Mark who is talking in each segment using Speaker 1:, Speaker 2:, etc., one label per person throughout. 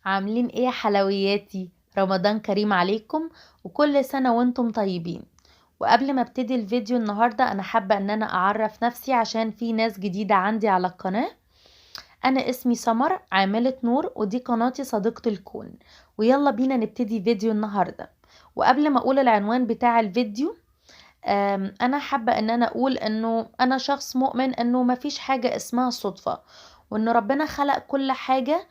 Speaker 1: عاملين ايه يا حلوياتي؟ رمضان كريم عليكم وكل سنة وانتم طيبين. وقبل ما ابتدي الفيديو النهاردة انا حابة ان انا اعرف نفسي عشان في ناس جديدة عندي على القناة. انا اسمي سمر عاملة نور، ودي قناتي صديقة الكون. ويلا بينا نبتدي فيديو النهاردة. وقبل ما اقول العنوان بتاع الفيديو، انا حابة ان انا اقول انه انا شخص مؤمن انه مفيش حاجة اسمها صدفة، وان ربنا خلق كل حاجة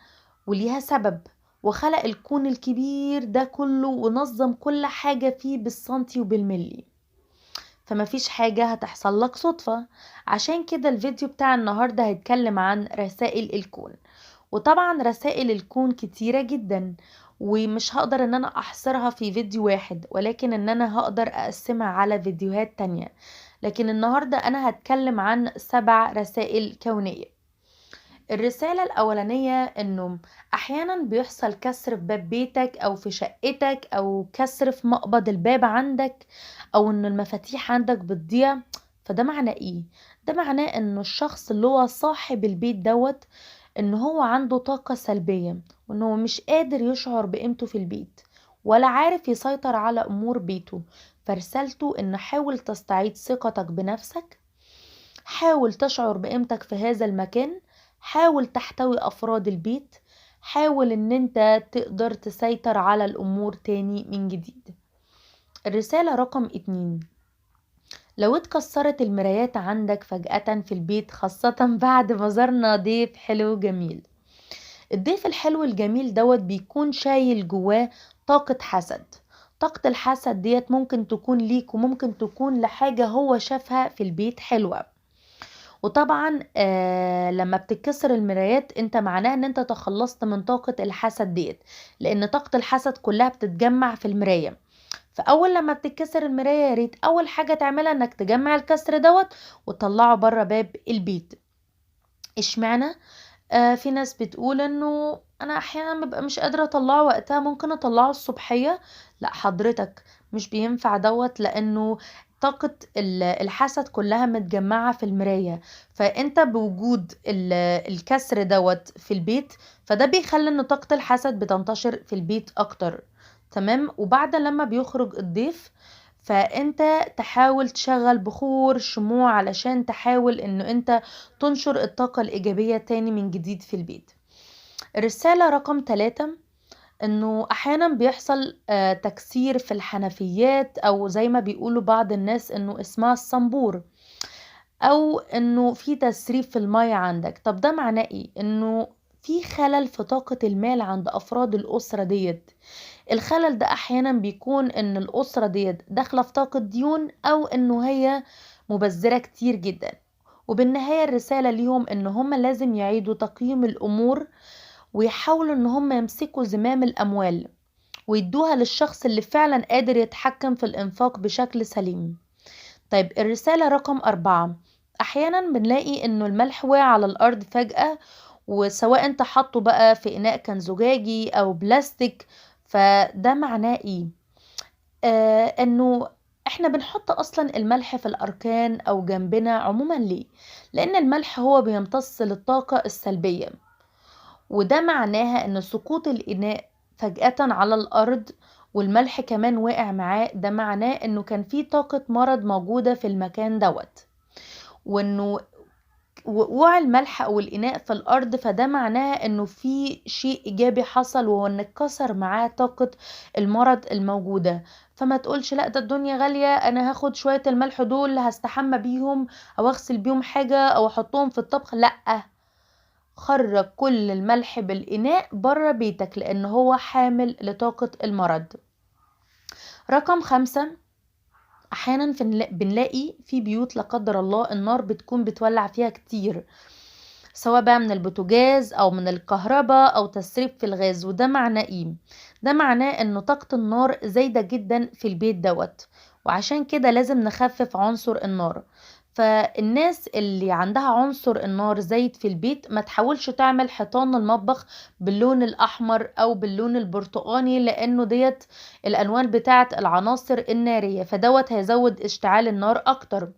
Speaker 1: وليها سبب، وخلق الكون الكبير ده كله ونظم كل حاجة فيه بالسنتي وبالملي، فما فيش حاجة هتحصل لك صدفة. عشان كده الفيديو بتاع النهاردة هيتكلم عن رسائل الكون. وطبعا رسائل الكون كتيرة جدا، ومش هقدر ان انا احصرها في فيديو واحد، ولكن ان انا هقدر اقسمها على فيديوهات تانية. لكن النهاردة انا هتكلم عن 7 رسائل كونية. الرسالة الأولانية إنه أحيانا بيحصل كسر في باب بيتك أو في شقتك، أو كسر في مقبض الباب عندك، أو إن المفاتيح عندك بتضيع. فده معناه إيه؟ ده معناه إنه الشخص اللي هو صاحب البيت دوت إن هو عنده طاقة سلبية، وإن هو مش قادر يشعر بقيمته في البيت، ولا عارف يسيطر على أمور بيته. فرسالته إن حاول تستعيد ثقتك بنفسك، حاول تشعر بقيمتك في هذا المكان، حاول تحتوي أفراد البيت، حاول إن أنت تقدر تسيطر على الأمور تاني من جديد. الرسالة رقم 2، لو اتكسرت المرايات عندك فجأة في البيت، خاصة بعد ما زرنا ضيف حلو جميل. الضيف الحلو الجميل دوت بيكون شايل جواه طاقة حسد. طاقة الحسد ديت ممكن تكون ليك وممكن تكون لحاجة هو شافها في البيت حلوة. وطبعا لما بتتكسر المرايات انت معناه ان انت تخلصت من طاقة الحسد ديت، لان طاقة الحسد كلها بتتجمع في المراية. فاول لما بتتكسر المراية يا ريت اول حاجة تعملها انك تجمع الكسر دوت وتطلعه بره باب البيت. اشمعنى؟ في ناس بتقول انه انا احيانا ببقى مش قادرة اطلعه وقتها، ممكن اطلعه الصبحية. لا حضرتك مش بينفع دوت، لانه طاقة الحسد كلها متجمعة في المراية. فانت بوجود الكسر دوت في البيت، فده بيخلي ان طاقة الحسد بتنتشر في البيت اكتر. تمام؟ وبعد لما بيخرج الضيف فانت تحاول تشغل بخور شموع علشان تحاول انه انت تنشر الطاقة الايجابية تاني من جديد في البيت. الرسالة رقم 3، انه احيانا بيحصل تكسير في الحنفيات، او زي ما بيقولوا بعض الناس انه اسمها الصنبور، او انه في تسريب في المية عندك. طب ده معناه ايه؟ انه في خلل في طاقة المال عند افراد الاسرة ديت. الخلل ده احيانا بيكون ان الاسرة ديت داخلة في طاقة ديون، او انه هي مبذرة كتير جدا. وبالنهاية الرسالة ليهم ان هم لازم يعيدوا تقييم الامور، ويحاولوا ان هم يمسكوا زمام الاموال ويدوها للشخص اللي فعلا قادر يتحكم في الانفاق بشكل سليم. الرسالة رقم 4، احيانا بنلاقي انه الملح وقع على الارض فجأة، وسواء انت حاطه بقى في اناء كان زجاجي او بلاستيك. فده معناه ايه؟ انه احنا بنحط اصلا الملح في الاركان او جنبنا عموما. ليه؟ لان الملح هو بيمتص للطاقة السلبية، وده معناها ان سقوط الاناء فجأة على الارض والملح كمان واقع معاه، ده معناه انه كان في طاقة مرض موجودة في المكان دوت، وانه وقوع الملح او الاناء في الارض فده معناه انه في شيء ايجابي حصل، وهو ان اتكسر معاه طاقة المرض الموجودة. فما تقولش لا ده الدنيا غالية، انا هاخد شوية الملح دول هستحمى بيهم او اغسل بيهم حاجة او احطهم في الطبخ. لا، خرج كل الملح بالإناء بره بيتك، لأن هو حامل لطاقة المرض. رقم 5، أحيانا بنلاقي في بيوت لا قدر الله النار بتكون بتولع فيها كتير، سواء بقى من البوتاجاز أو من الكهرباء أو تسريب في الغاز. وده معناه إيه؟ ده معناه إن طاقة النار زايدة جدا في البيت دوت، وعشان كده لازم نخفف عنصر النار. فالناس اللي عندها عنصر النار زايد في البيت ما تحاولش تعمل حيطان المطبخ باللون الأحمر أو باللون البرتقاني، لأنه ديت الألوان بتاعت العناصر النارية، فدوت هيزود اشتعال النار أكتر.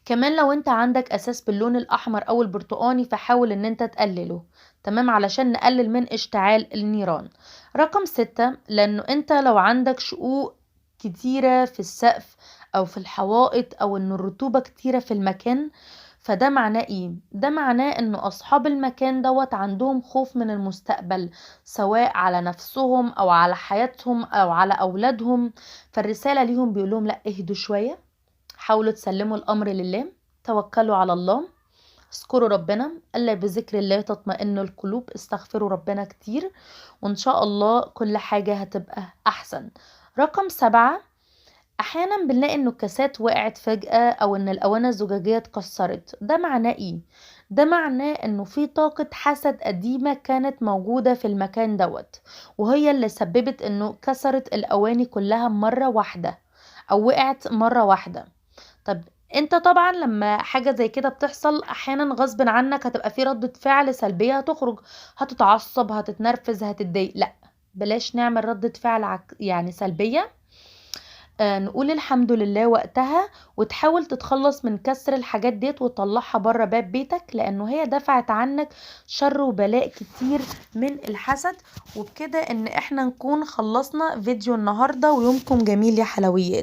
Speaker 1: كمان لو انت عندك اساس باللون الاحمر او البرتقاني فحاول ان انت تقلله. تمام، علشان نقلل من اشتعال النيران. رقم 6، لأنه انت لو عندك شقوق كتيرة في السقف أو في الحوائط أو إن الرطوبة كتيرة في المكان، فده معناه إيه؟ ده معناه إن أصحاب المكان دوت عندهم خوف من المستقبل، سواء على نفسهم أو على حياتهم أو على أولادهم. فالرسالة ليهم بيقول لهم لا، اهدوا شوية، حاولوا تسلموا الأمر لله، توكلوا على الله، اذكروا ربنا، ألا بذكر الله تطمئن القلوب، استغفروا ربنا كتير وإن شاء الله كل حاجة هتبقى أحسن. رقم 7، أحيانا بنلاقي إنه الكاسات وقعت فجأة أو إن الأواني الزجاجية اتكسرت. ده معناه إيه؟ ده معناه إنه في طاقة حسد قديمة كانت موجودة في المكان دوت، وهي اللي سببت إنه كسرت الأواني كلها مرة واحدة أو وقعت مرة واحدة. طب انت طبعا لما حاجة زي كده بتحصل احيانا غصب عنك هتبقى في ردة فعل سلبية، هتخرج، هتتعصب، هتتنرفز، هتتضايق. لا، بلاش نعمل ردة فعل يعني سلبية، نقول الحمد لله وقتها، وتحاول تتخلص من كسر الحاجات ديت وتطلعها بره باب بيتك، لانه هي دفعت عنك شر وبلاء كتير من الحسد. وبكده ان احنا نكون خلصنا فيديو النهاردة، ويومكم جميل يا حلويات.